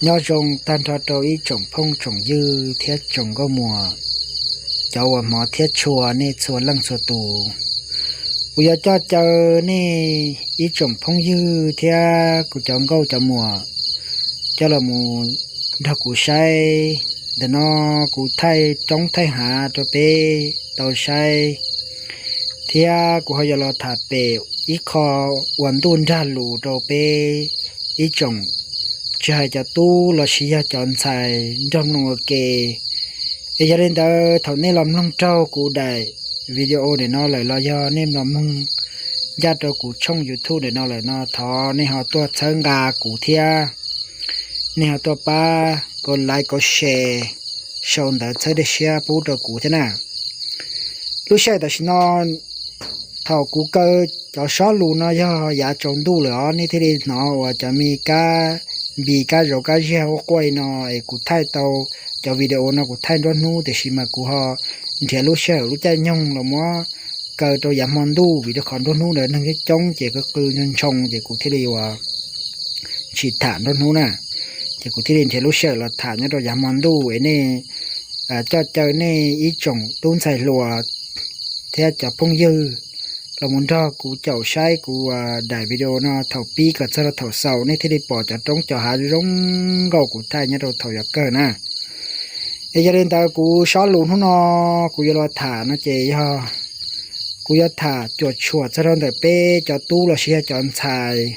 Nyob zoo tag nrho rau ib tsoom phooj tsoom ywg thiab tsoom nkauj muam, cov uas hmov thiab tshua nej txhua leej txhua tus. Kuv yuav coj caw nej ib tsoom phooj ywg thiab kuv cov nkauj cov muam coj los mus nrog kuv saib. Ntawm no kuv thaij roob thaij hav rau peb tau saib, thiab kuv ho yuav los tham pem ib qho ua ntuj nrag lus rau peb ib tsoom, tsis hais cov tub los sis yog cov ntxhais nrog mloog ua ke. Es yog li ntawd thaum nej los mloog raug kuv daim video ntawm no lawm los yog nej los mloog ncaj rau kuv tshooj YouTube ntawm no lawm no thov nej ho tuaj txhawb nqa kuv thiab. Nej ho tuaj pab kov like kov share sau ntawv txhawb dej siab pub rau kuv thiab na. Lub sij hawm tam sim no thaum kuv kaw cov sob lus no yog yav tsaus ntuj lawm os, nej thiaj li hnov uas cov me kab npis kab zauv kab ziag ua quaj no. Es kuv thaij tau cov video no kuv thaij nruab hnub, tiam sis mas kuv ho nrhiav lub sij hawm lub caij nyoog los muab kaw rau yav hmo ntuj vim rau qhov nruab hnub ntawd neeg coob coob ces qw qw ntshoo ntshoo ces kuv thiaj li uas tsis tham nruab hnub na. Ces kuv thiaj li nrhiav lub sij hawm los tham nyob rau yav hmo ntuj es nej coj caw nej ib tsoom tub ntxhais hluas thiab cov phooj ywg los mus nrog kuv caum saib kuv daim video no thaum pib kom txog rau thaum xaus, nej thiaj li pom cov roob cov hav zoo nkauj kuv thaij nyob rau thaum yuav kawg na. Es yog li ntawd kuv sob lus hnub no kuv yuav los tham no ces yog kuv yuav tham cuam tshuam txog rau ntawm peb cov tub los sis yog cov ntxhais,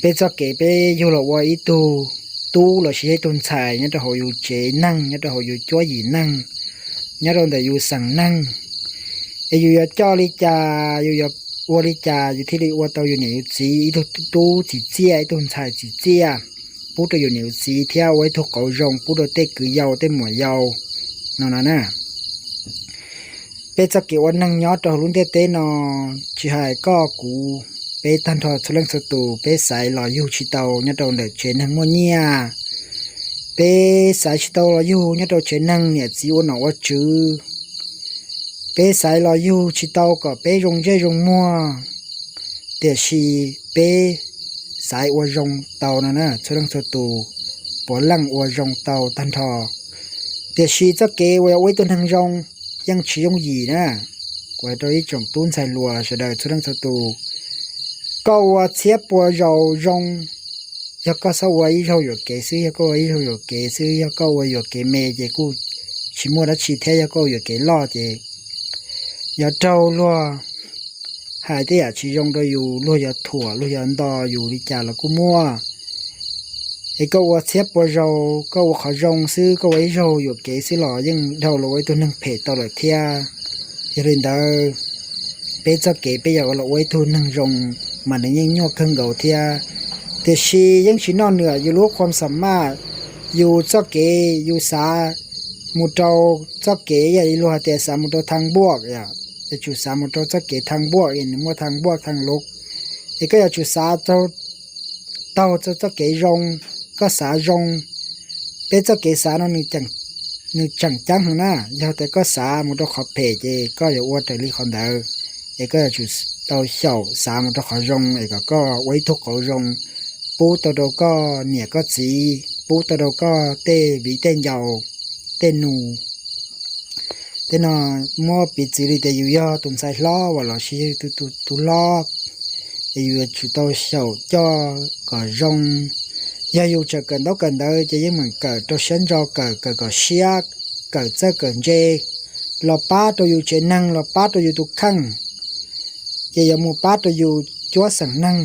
peb txoj kev peb yug los ua ib tug tub los sis yog ib tug ntxhais nyob rau hauv yus tsev neeg, nyob rau hauv yus cuab yim neeg, nyob rau ntawm yus xeem neeg. Es yus yuav coj li cas, yus yuav ua li cas yus thiaj li ua tau yus niam yus txiv ib tug tub txim txiaj, ib tug ntxhais txim txiaj, pub rau yus niam yus txiv thiab ua ib tug qauv zoo pub rau tej kwv yau tej muam yau no na. Peb txoj kev ua neeg nyob rau hauv lub ntiaj teb no, tsis hais koj kuv, peb tag nrho txhua leej txhua tus peb xaiv los yug tsis tau nyob rau ntawm tsev neeg muaj nyiaj. Peb xaiv tsis tau los yug nyob rau tsev neeg niam txiv ua nom ua tswv. Peb xaiv los yug tsis tau kom peb zoo ntsej zoo muag, tiam sis peb xaiv ua zoo tau no na, txhua leej txhua tus puav leej ua zoo tau tag nrho. Tiam sis txoj kev uas ua ib tug neeg zoo yeej tsis yooj yim na. Kuv hais rau ib tsoom tub ntxhais hluas sawv daws txhua leej txhua tus, koj ua txhiab pua zaus zoo, yog koj txhob ua ib zaug yuam kev xwb, yog koj ua ib zaug yuam kev xwb, yog koj ua yuam kev me ces kuj tsis muaj dab tsi thiab, yog koj ua yuam kev loj ces yuav raug luag hais tej yam tsis zoo rau yus, luag yuav thuam luag yuav nto yus li cas los kuj muaj. Es koj ua txhiab pua zaus, koj ua qhov zoo xwb, koj ua ib zaug yuam kev xwb los yeej dhau los ua ib tug neeg phem tau lawm thiab. Yog li ntawd, peb txoj kev peb yog los ua ib tug neeg zoo mas nws yeej nyuaj kawg nkaus thiab. Tiam sis yeej tsis noj nws yus lub khuam xam maj, yus txoj kev yus xav mus rau txoj kev yog li luag hais tias xav mus rau thaj npuaj, yuav tsum xav mus rau txoj kev thaj npuaj es nws muaj thaj npuaj thaj lub, es koj yuav tsum xav taug txoj kev zoo, koj xav zoo. Peb txoj kev xav no nws tseem ceeb heev na, yog tias koj xav mus rau qhov phem ces koj yuav ua raws li qhov ntawd. Es koj yuav tsum tau xyaum xav mus rau qhov zoo es kom koj ua ib tug qauv zoo, pub tau rau koj niam koj txiv, pub tau rau koj tej viv tej ncaus, tej nus. Tej no muab piv txwv li tias yus yog tus ntxhais hlob uas los sis yog tus, tus hlob, es yus yuav tsum tau xyaum coj kom zoo. Yog yus tseem kawm ntaub kawm ntawv ces yeej meem kawm rau siab ntso, kawm kawm kom siab, kawm txawj kawm ntse, los pab rau yus tsev neeg, los pab rau yus tus kheej, ces yuav mus pab rau yus cuab xeem neeg,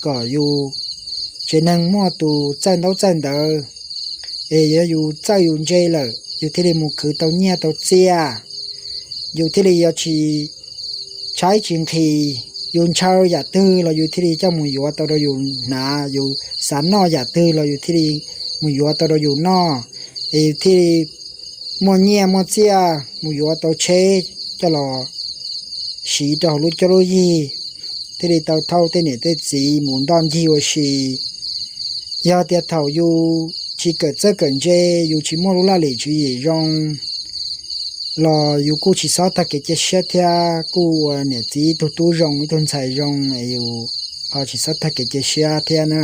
kom yus tsev neeg muaj tus txawj ntaub txawj ntawv. Es yog yus txawj yus ntse lawm yus thiaj li mus khwv tau nyiaj tau txiaj, yus thiaj li yuav tsis tshaib tsis nqhis. Yus ntshaw yam twg los yus thiaj li coj mus yuav tau rau yus hnav, yus xav noj yam twg los yus thiaj li mus yuav tau rau yus noj, es yus thiaj li muaj nyiaj muaj txiaj mus yuav tau tsheb coj los siv rau hauv lub cuab lub yig, thiaj li tau thauj tej niam tej txiv mus ntoj ncig ua si. Yog tias thaum yus tsis kawm txawj kawm ntse, yus tsis muaj lub laj lim tswv yim zoo los yus kuj tsis txhob tag kev cia siab thiab, kuj ua niam txiv ib tug tub zoo ib tug ntxhais zoo es yus ho tsis txhob tag kev cia siab thiab na.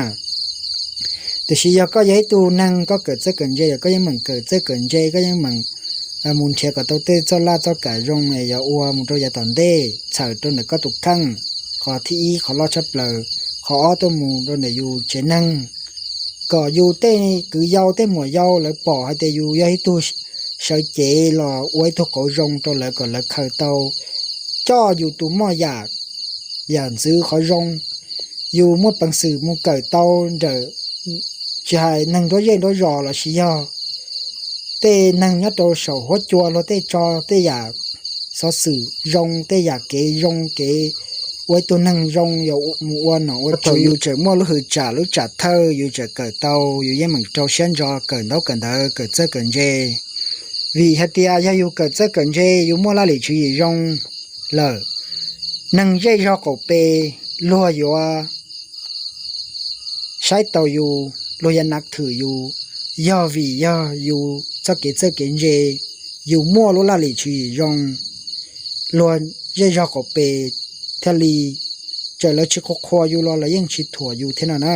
Tiam sis yog koj yog ib tug neeg koj kawm txawj kawm ntse lawm, koj yeej meem kawm txawj kawm ntse, koj yeej meem mus nrhiav kom tau tej txoj laj txoj kam zoo es yuav ua mus rau yav tom ntej txhawm rau ntawm koj tus kheej. Qhov thib ib qhov loj tshaj plaws. Qhov ob tuaj mus rau ntawm yus tsev neeg, kom yus tej kwv yau tej muam yau lawv pom hais tias yus yog ib tug sawv cev los ua ib tug qauv zoo rau lawv kom lawv khaws tau coj yus tus moj yam, yam ntxwv qhov zoo. Yus muaj peev xwm mus kawm tau nrawm, tsis hais neeg nruab zej nruab zos los sis yog tej neeg nyob rau saum huab cua luag tej tso tej yam xov xwm zoo, tej yam kev zoo kev ua ib tug neeg zoo, yuav mus ua nom ua tswv, yus tseem muaj lub hwm tsam lub tsam thawj, yus tseem kawm tau, yus yeej meem rau siab ntso kawm ntaub kawm ntawv kawm txawj kawm ntse. Vim hais tias yog yus kawm txawj kawm ntse, yus muaj laj lim tswv yim zoo lawm, neeg zej zog qaum pes luag yuav saib taus yus, luag yuav nav thwm yus, yog vim yog yus txoj kev txawj kev ntse, yus muaj lub laj lim tswv yim zoo, luag zej zog qaum pes thiaj li, txawm lawv tsis qhuas qhuas yus los lawv yeej tsis thuam yus thiab no na.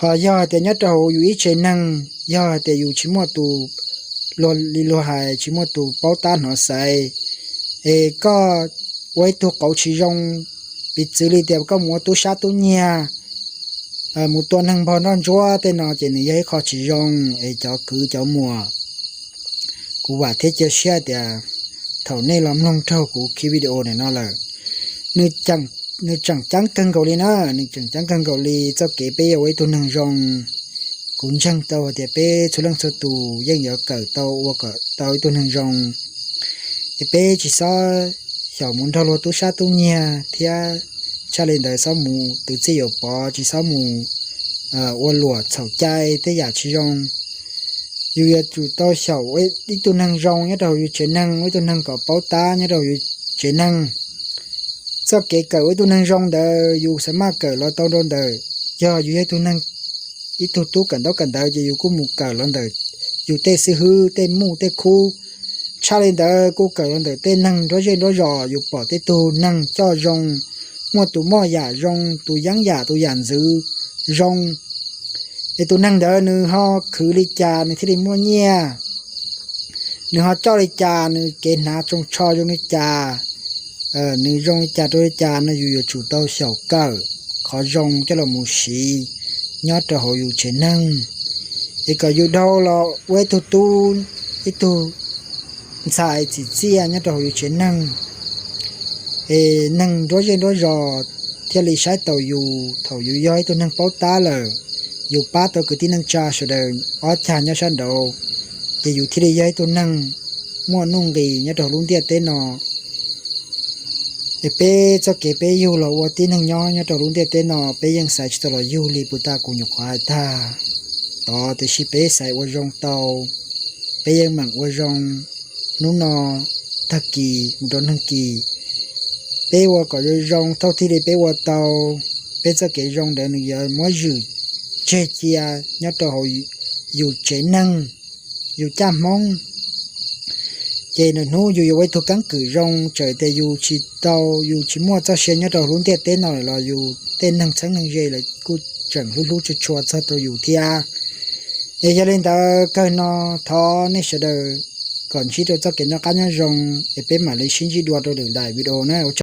Ho yog hais tias nyob rau hauv yus ib tsev neeg, yog hais tias yus tsis muaj tus, luag li luag hais tsis muaj tus paub tab hnov xaiv, es koj ua ib tug qauv tsis zoo, piv txwv li tias koj mus ua tub sab tub nyiag, mus tua neeg npog nroj ntsuab tej no ces nws yog ib qho tsis zoo. Es cov kwv cov muam, kuv vam thiab cia siab tias thaum nej los mloog raug kuv ki video ntawm no lawm, nws tseem ceeb kawg nkaus li na, nws tseem ceeb kawg nkaus li txoj kev peb yuav ua ib tug neeg zoo. Kuv ntseeg tau hais tias peb txhua leej txhua tus yeej yuav kawm tau ua kom tau ib tug neeg zoo. Es peb tsis txhob xyaum mus nrog luag tub sab tub nyiag thiab, tshaj li ntawd txhob mus twv txij yuav pov, tsis txhob mus ua luam txhaum cai tej yam tsis zoo. Yus yuav tsum tau xyaum ib tug neeg zoo nyob rau hauv yus tsev neeg, ua ib tug neeg kom paub tab nyob rau hauv yus tsev neeg. Txoj kev kawm ua ib tug neeg zoo ntawd yus xav maj kawm los tau rau ntawm, yog yus yog ib tug neeg, ib tug tub kawm ntaub kawm ntawv ces yus kuj mus kawm los ntawm yus tej xib hwb tej muj tej khub. Tshaj li ntawd kuj kawm los ntawm tej neeg nruab zej nruab zos, yus pom tej tug neeg coj zoo, muaj tus moj yam zoo, tus yeeb yam tus yam ntxwv zoo, es tus neeg ntawd nws ho khwv li cas nws thiaj li muaj nyiaj, nws ho coj li cas, nws kev hnav tsoo tsho zoo li cas, nws zoo li cas rau li cas no yus yuav tsum tau xyaum kawm qhov zoo coj los mus siv nyob rau hauv yus tsev neeg, es kom yus dhau los ua ib tug tub, ib tug ntxhais txim txiaj nyob rau hauv yus tsev neeg. Es neeg nruab zej nruab zos thiaj li saib taus yus thaum yus yog ib tug neeg paub tab lawm, yus pab tau kwv tij neej tsa sawv daws ob cag nyob sab nraud, ces yus thiaj li yog ib tug neeg muaj nuj nqis nyob rau hauv lub ntiaj teb no. Es peb txoj kev peb yug los ua tib neeg nyob nyob rau lub ntiaj teb no peb yeej xaiv tsis tau los yug li puag ta kuv nyuam qhuav hais tag tod, tiam sis peb xaiv ua zoo tau. Peb yeej meem ua zoo hnub no, tag kis mus rau nag kis, peb ua kom zoo zoo thaum thiaj li peb ua tau. Peb txoj kev zoo ntawd nws yuav muab zwm tseg cia nyob rau hauv yus tsev neeg, yus caj Hmoob. Ces nws hnub yus yuav ua ib tug keeb kwm zoo, txawm tias yus tsis tau, yus tsis muaj txoj sia nyob rau lub ntiaj teb no lawm los yus tej neeg txheeb neeg ze lawv kuj tseem hlub hlub tshua txog rau yus thiab. Es yog li ntawd kawg no, thov nej sawv daws kom ntsib rau txoj kev noj qab nyob zoo, es peb mam li sib ntsib dua rau lwm daim video na, ua